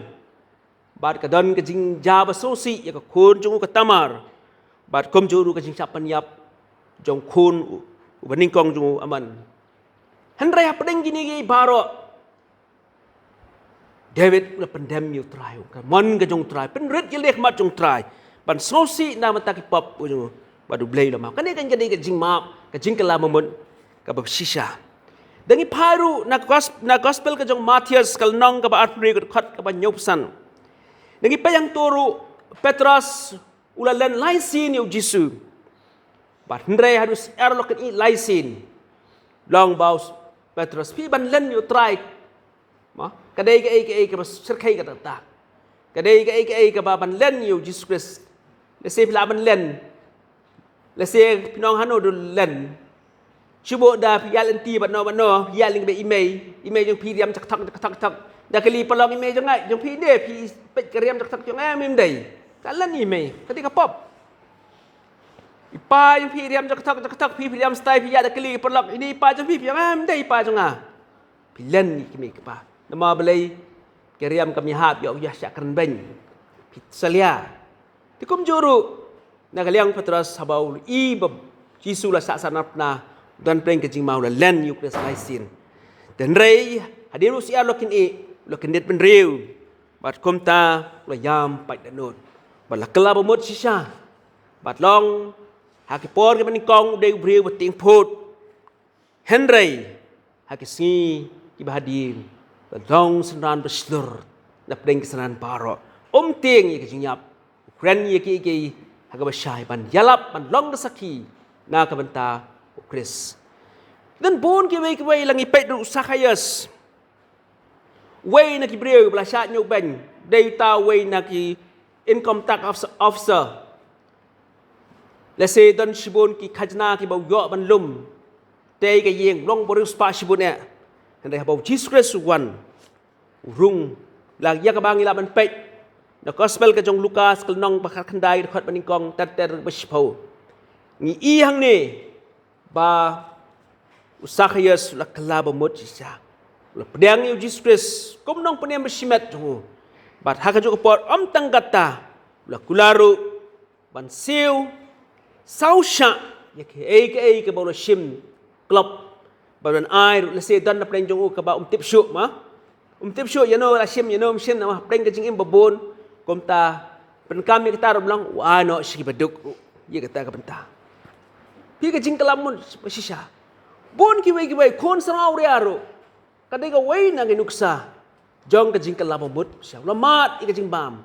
bad ka don ka jingjia ba sngewsih ïa ka khun jong u ka Tamar, bad kumjuh ruh ka jingshah pynïap jong u khun u, uba nyngkong jong u Amnon. Hynrei hapdeng kine ki baroh, David u la pyndem ïa U Trai, u ong ka mon ka jong U Trai, pynrit ïa lade ha khmat jong U Trai ban sngewsih na ka bynta ki pop jong u, bad U Blei u la map. Kane ka dei ka jingmap, ka jingkylla bamut kaba shisha. Da ngi phai ruh na gos-, na gospel ka jong Mathaios ka lynnong kaba arphew hynriew ka dkhot kaba hynñiew phew san. Da ngi peit hangto ruh Petros u la len lai sien ïa u Jisu. Bad hynrei haduh syiar u la kynih lai sien. Long ba u Petros phi ban len ïa u Trai. Ma, ka dei kaei kaei kaba shyrkhei kata. Ka dei kaei kaei kaba ban len ïa u Jisu Khrist. Lehse phi lah ban len. Lehse phi nong hano du len. Shu buh da phi ïaid lynti bad no bad no, phi ïaid lynti bad i mei, i mei jong phi riam chak thak chak thak chak. Da kylli paralok i mei jong nga, jong phi ne, phi peit ka riam chak thak jong nga, mem dei. Ka len i mei, ka dei ka pop. I pa jong phi riam chak thak chak thak, phi phi riam stai, phi ïaid da kylli paralok, ini i pa jong phi, phi ong, ah, mem dei i pa jong nga. Phi len i kmie kpa. Namar balei ka riam kam ïahap ïoh ïa sha kren beiñ. Phi salia. Te kumjuh ruh na ka liang Petros haba u i ba Jisu la sah sanapna, don pdeng ka jingma u la len ïa u Khrist lai sien. Te hynrei hadien u syiar u la kynih, u la kyndit bynriew. Bad kumta u la ïam pait dohnud. Bad la kylla ba mut shisha. Bad long ha ki por kiba nyngkong u dei u briew ba tieng phut. Hynrei ha ki sngi kiba hadien, la long synran ba shlur na pdeng ki synran baroh. Um tieng ïa ka jingïap, u kren ïa kiei kiei ha kaba shai ban ïalap ban long ka sakhi na ka bynta u Khrist. Don bun kiwei kiwei, la ngi peit ruh u Sakhaios. Uwei na ki briew ba la shah ñiewbeiñ, dei uta uwei na ki income tax officer. Lehse don shibun ki khajna kiba u ïoh ban lum. Tei ka ïing long ba riewspah shibun eh. Hynrei haba u Jisu Khrist u wan, u rung, la ïa kaba ngi lah ban peit na gospel ka jong Lukas ka lynnong ba khatkhyndai, dkhot ba nyngkong tad ter ba shiphew. Ngi i hangne ba u Sakhaios u la kylla ba mut shisha. U la pdiang ïa u Jisu Khrist kum u nongpynim ba shimet jong u. Bad ha kajuh ka por ym tang katta, u la kular ruh ban siew saw shah ïa kaei kaei kaba u la shim klop. Bad ban ai ruh, lehse don na pdeng jong u kaba um tip shuh ma. Um tip shuh ïano la shim, ïano um shim, namar pdeng ka jingim ba bun. Kumta pyndonkam ïa kata ruh ba long u ai noh sha kiba duk ruh ïa kata ka bynta. Phi, ka jingkylla ba mut ba shisha. Bun kiwei kiwei, khun samla awria ruh ka dei kawei na ki nuksa jong ka jingkylla ba mut ba shisha. U la mad ïa ka jingbam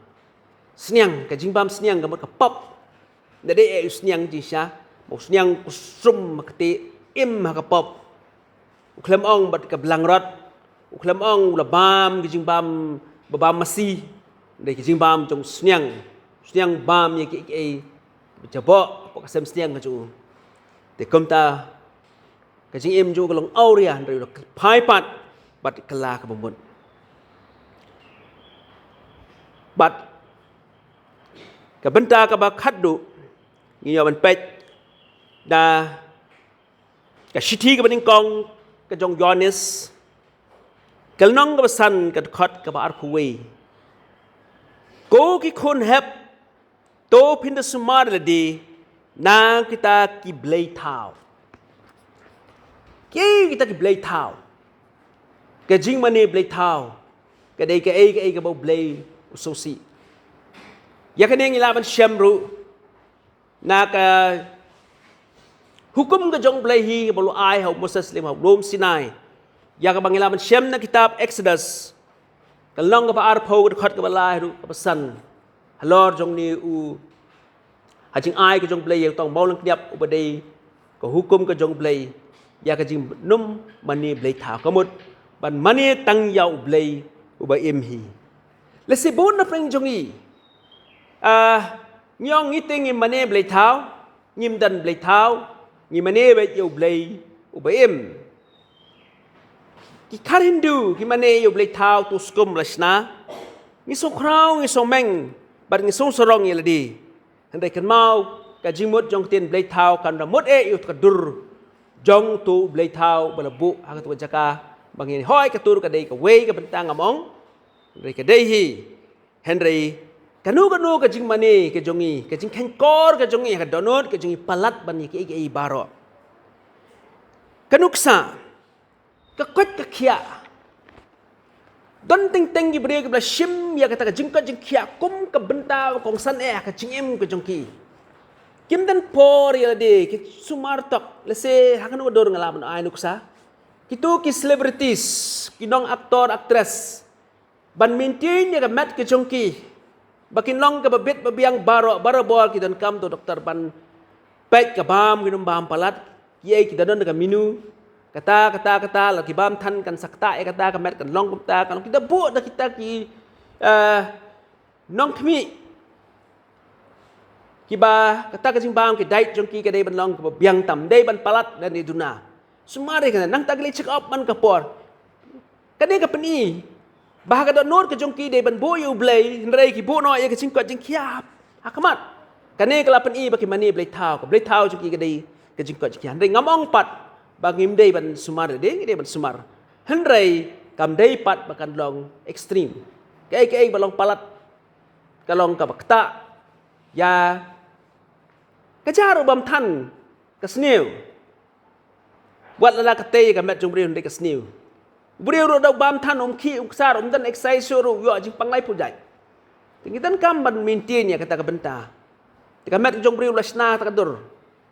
sniang, ka jingbam sniang ka mut ka pop. Na dei eh u sniang jingshisha, ma u sniang kusrum ha ka kti, im ha ka pop. U khlem ong bad ka blang rot, u khlem ong u la bam ki jingbam ba bam masi. Dei ki jingbam jong u sniang, u sniang bam ïa kiei kiei ba jaboh hapoh ka sem sniang ka jong u. Te kumta ka jingim jong u ka long awria, hynrei u la phai pat bad kylla ka ba mut. Bad ka bynta kaba khatduh ngi ïoh ban peit da ka shithi kaba nyngkong ka jong Ïoannis, ka lynnong kaba san, ka dkhot kaba arphew wei. Ko ki khun hep, to phin da sumar lade na kita ki blei thaw. Ki kita ki blei thaw. Ka jingmane blei thaw ka dei kaei kaei kaba U Blei u sngewsih. Ïa kane ngi lah ban shem ruh na ka hukum ka jong U Blei hi kaba u la ai ha u Moses lem ha u lum Sinai. Ïa kaba ngi lah ban shem na kitab Exodus, ka lynnong kaba arphew, ka dkhot kaba lai haduh kaba san. Halor jong une u, ha jingai ka jong U Blei ïa uta u mawlyngkniap uba dei ka hukum ka jong U Blei, ïa ka jingnum mane blei thaw, ka mut ban mane tang ïa U Blei uba im hi. Lehse bun na pdeng jong ngi, ah, ngi ong ngi te ngim mane blei thaw, ngim don blei thaw, ngi mane beit ïa U Blei uba im. Ki khar Hindu ki mane ïa U Blei thaw, to skum la shna. Ngi sngewkhraw, ngi sngewmeng bad ngi sngewsarong ïa lade. Hynrei kynmaw, ka jingmut jong ka ktien blei thaw kan da mut eh ïa uta ka dur jong uto u blei thaw ba la buh ha kato ka jaka ba ngi hoi ka tur ka dei kawei ka bynta, ngam ong. Hynrei ka dei hi. Hynrei kano kano ka jingmane ka jong ngi, ka jingkheiñkor ka jong ngi ha ka dohnud ka jong ngi palat ban ïa kiei kiei baroh. Ka nuksa, ka koit ka khiah. Don teng teng ki briew kiba la shim ïa kata ka jingkoit jingkhiah kum ka bynta ba kongsan eh ha ka jingim ka jong ki. Kim don por ïa lade, ki sumar tok, lehse ha kano ka dur nga lah ban ai nuksa. Kito ki celebrities, ki nong actor, actress, ban maintain ïa ka met ka jong ki, ba kin long kaba bit ba biang baroh, barabor ki donkam to doktor ban peit ka bam, kin ym bam palat, kiei ki don ha ka menu, kata, kata, kata, la ki bam than kan sa ktah ïa kata ka met, kan long kumta, kan long, kita buh da kita ki, eh, nongkhmih, kiba kata ka jingbam, ki diet jong ki ka dei ban long kaba biang tam, dei ban palat lane duna. Sumar ïa kane, nangta ki leit check up man ka por. Kane ka pyni ba ha ka dohnud ka jong ki dei ban buh ïa U Blei, hynrei ki buh noh ïa ka jingkoit jingkhiah ha khmat. Kane ka la pyni ba ki mane blei thaw, ka blei thaw jong ki ka dei ka jingkoit jingkhiah. Hynrei ngam ong pat ba ngim dei ban sumar, dei, ngi dei ban sumar. Hynrei kam dei pat ba kan long extreme. Kaei kaei ba long palat, ka long kaba ktah ïa ka jar, u bam than ka sniew. Wat lada ka tei ka met jong u briew, hynrei ka sniew. U briew ruh da u bam than, um khih, um ksar, um don exercise ruh, ïoh jingpang lai phew jait. Te ngi donkam ban maintain ïa kata ka bynta. Te ka met jong u briew la shna kata ka dur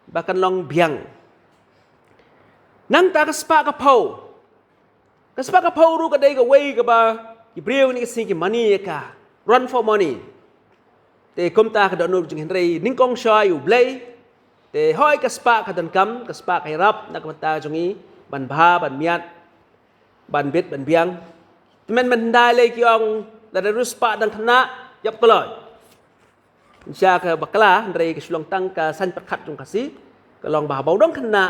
ba kan long biang. Nangta ka spah ka phew. Ka spah ka phew ruh ka dei kawei kaba ki briew kine ki sngi ki mane ïa ka, run for money. Te kumta ka dohnud jong ngi, hynrei nyngkong shuwa ïa U Blei. Te hooid ka spah ka donkam, ka spah ka ïarap na ka bynta jong ngi ban bha, ban miat, ban bit, ban biang. Te mynta lei ki ong lada ruh spah dang khynnah, ïap kloi. Sha ka bakla, hynrei ka shu long tang ka saiñ pyrkhat jong ka Khasi, ka long ba haba u dang khynnah,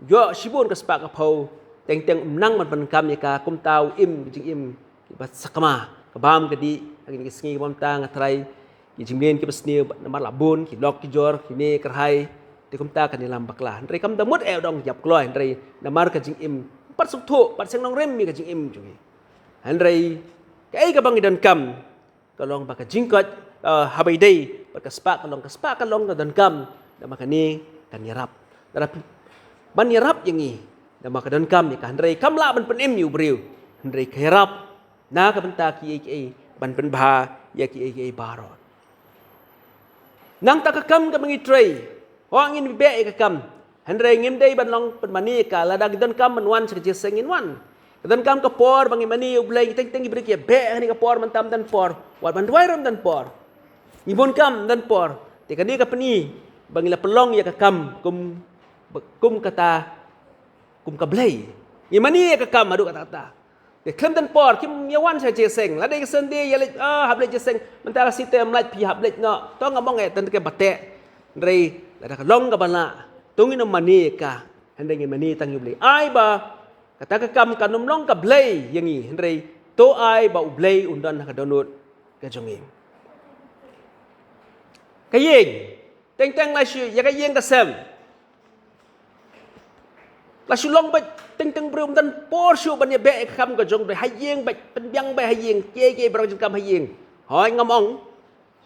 ïoh shibun ka spah ka phew, teng teng um nang ban pyndonkam ïa ka, kumta u im ka jingim kiba sakma, ka bam ka dih, ha kine ki sngi kiba mynta nga tharai ki jingmlien kiba sniew namar la bun, ki lok ki jor, kine kyrhai, te kumta kane lam bakla. Hynrei kam da mut eh u dang ïap kloi, hynrei namar ka jingim, pat sngewthuh, pat sngewthuh nongrim ïa ka jingim jong ngi. Hynrei kaei kaba ngi donkam, ka long ba ka jingkoit, eh, haba ïadei bad ka spah, ka long, ka spah ka long ka donkam, namar kane kan ïarap. Lada phi, ban ïarap ïa ngi, namar ka donkam ïa ka, hynrei kam lah ban pynim ïa u briew, hynrei ka ïarap na ka bynta kiei kiei, ban pynbha ïa kiei kiei baroh. Nangta ka kam kaba ngi trei, hooid ngin beh ïa ka kam, hynrei ngim dei ban long pynmane ïa ka. Lada ngi donkam ban wan sha ka jingïaseng, ngin wan. Ka donkam ka por ba ngi mane ïa U Blei, ngi teng teng ki briew ki ïa beh ha kane ka por, mynta ym don por. Wat ban duwai ruh ym don por. Ngi bun kam, ym don por. Te kane ka pyni ba ngi la pynlong ïa ka kam kum, kum kata, kum ka blei. Ngi mane ïa ka kam haduh katta katta. Te khlem don por, kim ïa wan sha jingïaseng. Lada ka Sunday ïa leit, ah, hap leit jingïaseng. Mynta ka sngi te ym lait phi, hap leit noh. To ngam ong eh, tang te ka bteh. Hynrei lada ka long kaba lah, to ngin ym mane ïa ka, hynrei ngin mane tang ïa U Blei. Ai ba kata ka kam kan ym long ka blei ïa ngi, hynrei to ai ba U Blei un don ha ka dohnud ka jong ngi. Ka ïing, teng teng la shu, ïa ka ïing ka sem. La shu long beit, teng teng briew ym don por shuh ban ïa beh ïa ka kam ka jong U Blei, ha ïing beit, pynbiang beit ha ïing, kiei kiei baroh jingkam ha ïing. Hooid ngam ong,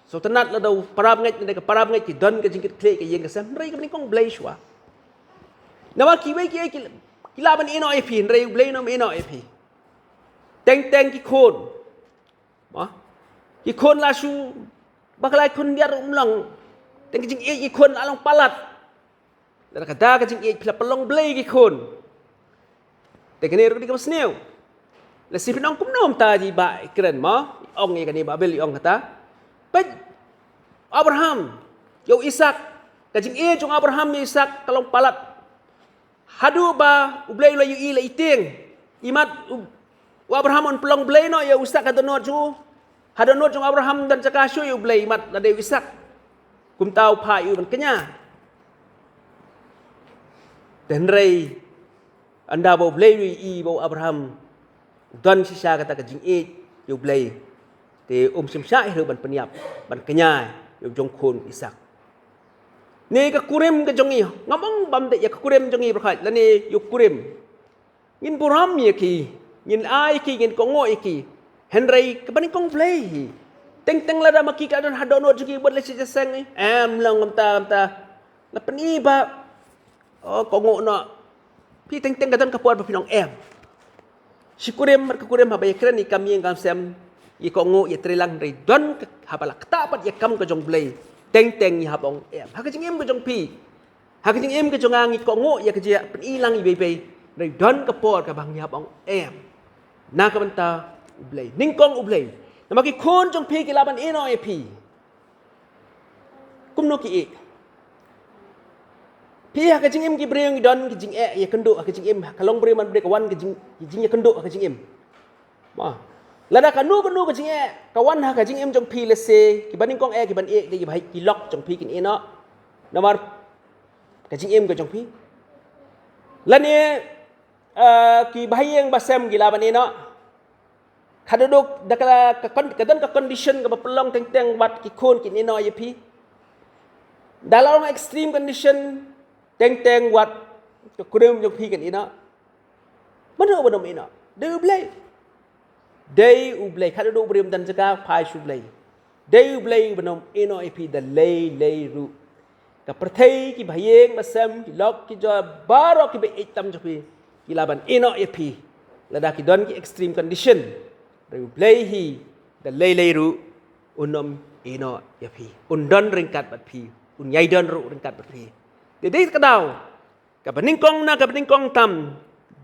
sngewtynnat lada u parabangeit ne ka parabangeit ki don ka jingkitkhlieh ïa ka ïing ka sem, hynrei kaba nyngkong U Blei shuwa. Namar kiwei kiei ki, ki lah ban ïehnoh ïa phi, hynrei U Blei un ym ïehnoh ïa phi. Teng teng ki khun. Mo? Ki khun la shu, bakla ki khun ïar um long. Teng ka jingïeit ki khun la long palat. Lada ka da ka jingïeit, phi la pynlong blei ki khun. Te kane ruh ka dei kaba sniew. Lehse phin ong kumno mynta, i Bah i kren mo, i ong ïa kane, Bah Bill i ong kata. Peit, Abraham, ïa u Isaak, ka jingïeit jong Abraham ïa u Isaak ka long palat. Haduh ba U Blei u la ïohi, la i tieng. Imat u, u Abraham un pynlong blei noh ïa u Isaak ha dohnud jong u. Ha dohnud jong u Abraham ym don jaka shuh ïa U Blei, imat la dei u Isaak. Kumta u phah ïa u ban kñia. Te hynrei ynda ba U Blei u ïohi ba u Abraham u don shisha kata ka jingïeit ïa U Blei, te um shym shah hi ruh ban pynïap, ban kñia ïa u jong khun u Isaak. Ne ka kurim ka jong ngi, ngam ong bym dei ïa ka kurim jong ngi baroh, lane ïa u kurim. Ngin burom ïa ki, ngin ai ïa ki, ngin kohnguh ïa ki. Hynrei kaba nyngkong U Blei hi. Teng teng lada ma ki ka don ha dohnud jong ki, bad leit sha jingïaseng, em, long kumta kumta. La pyni ba, oh, kohnguh noh. Phi, teng teng ka don ka por ba phin ong em. Shi kurim bad ka kurim haba ïa kren ïa ka kam ïing kam sem, ïa kohnguh, ïa trei lang, hynrei don ka, haba la ktah pat ïa ka kam ka jong U Blei, Teng teng ngi hap ong em ha ka jingim ka jong phi. Ha ka jingim ka jong nga ngi kohnguh ïa ka jingpyni lang iwei iwei. Hynrei don ka por kaba ngi hap ong em na ka bynta U Blei, nyngkong U Blei. Namar ki khun jong phi ki lah ban ïehnoh ïa phi. Kumno ki ïeh? Phi ha ka jingim ki briew ngi don ki jingeh ïakynduh ha ka jingim, ha ka long briew man briew ka wan ka jing, ki jingïakynduh ha ka jingim. Mo. Lada kano kano ka jingeh ka wan ha ka jingim jong phi, lehse kiba nyngkong eh kiban ïeh dei kiba ha ki lok jong phi kin ïehnoh. Namar ka jingim ka jong phi. Lane, eh, kiba ha ïing ba sem ki lah ban ïehnoh. Ka duduk da ka, ka, ka don ka condition kaba pynlong teng teng wat ki khun kin ïehnoh ïa phi. Da la long extreme condition, teng teng wat ka kurim jong phi kan ïehnoh. Mano ban ym ïehnoh? Dei U Blei. Dei U Blei. Ka duduk briew ym don jaka, phai sha U Blei. Dei U Blei ban ym ïehnoh ïa phi da lei lei ruh. Ka pyrthei, kiba ha ïing ba sem, ki lok ki jor, baroh kiba ïeit tam jong phi ki lah ban ïehnoh ïa phi. Lada ki don ki extreme condition, hynrei U Blei hi da lei lei ruh un ym ïehnoh ïa phi. Un don ryngkat bad phi. Un ïai don ruh ryngkat bad phi. Te dei ka daw kaba nyngkong na kaba nyngkong tam,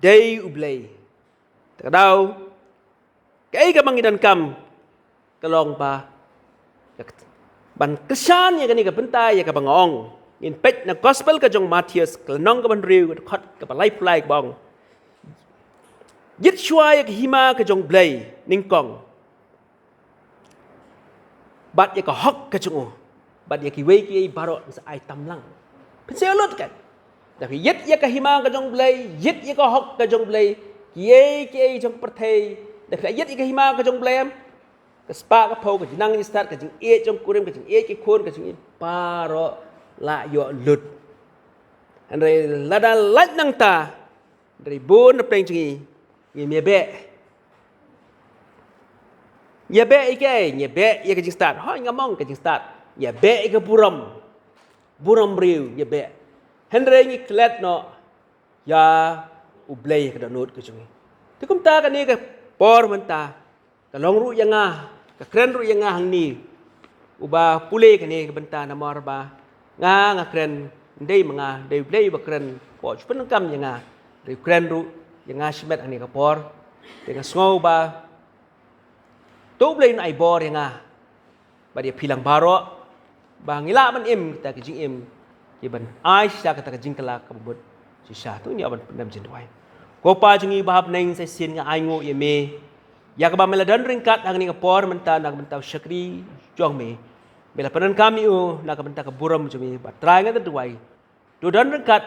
dei U Blei. Te ka daw kaei kaba ngi donkam ka long ba ban kyrshan ïa kane ka bynta ïa kaba nga ong. Ngin peit na gospel ka jong Mathaios, ka lynnong kaba hynriew, ka dkhot kaba laiphew lai, kaba ong: Ïit shuwa ïa ka hima ka jong U Blei nyngkong, bad ïa ka hok ka jong u, bad ïa kiwei kiei baroh sa ai tam lang. Phin sa ïoh lut kan. Da phi ïit ïa ka hima ka jong U Blei, ïit ïa ka hok ka jong U Blei, kiei kiei jong pyrthei. Da phi la ïit ïa ka hima ka jong U Blei em, ka spah ka phew, ka jingnang jingstad, ka jingïeit jong kurim, ka jingïeit ki khun, ka jingïeit baroh la ïoh lut. Hynrei lada lait nangta, hynrei bun na pdeng jong ngi ngim ïabeh. Ïabeh ïa kaei? Ïabeh ïa ka jingstad. Hooid, ngam ong ka jingstad. Ïabeh ïa ka burom. Burom briew ïabeh. Hynrei ngi klet noh ïa U Blei ha ka dohnud ka jong ngi. Te kumta kane ka por mynta ka long ruh ïa nga, ka kren ruh ïa nga hangne uba pule kane ka bynta, namar ba nga, nga kren, ym dei ma nga, dei U Blei uba kren, u pyndonkam ïa nga. Dei u kren ruh ïa nga shimet hangne ka por. Te nga sngew ba to U Blei un ai bor ïa nga bad ïa phi lang baroh, ba ngi lah ban im kata ka jingim kiban ai shisha kata ka jingkylla kaba mut shisha. To ngin ïa ban pyndem jingduwai. Ko Pa jong ngi ba ha bneng, sa shisien nga ainguh ïa me ïa kaba me la don ryngkat hangne ka por mynta na ka bynta u shakri jong me. Me la pyndonkam ïa u na ka bynta ka burom jong me. Ba Trai, nga da duwai, to don ryngkat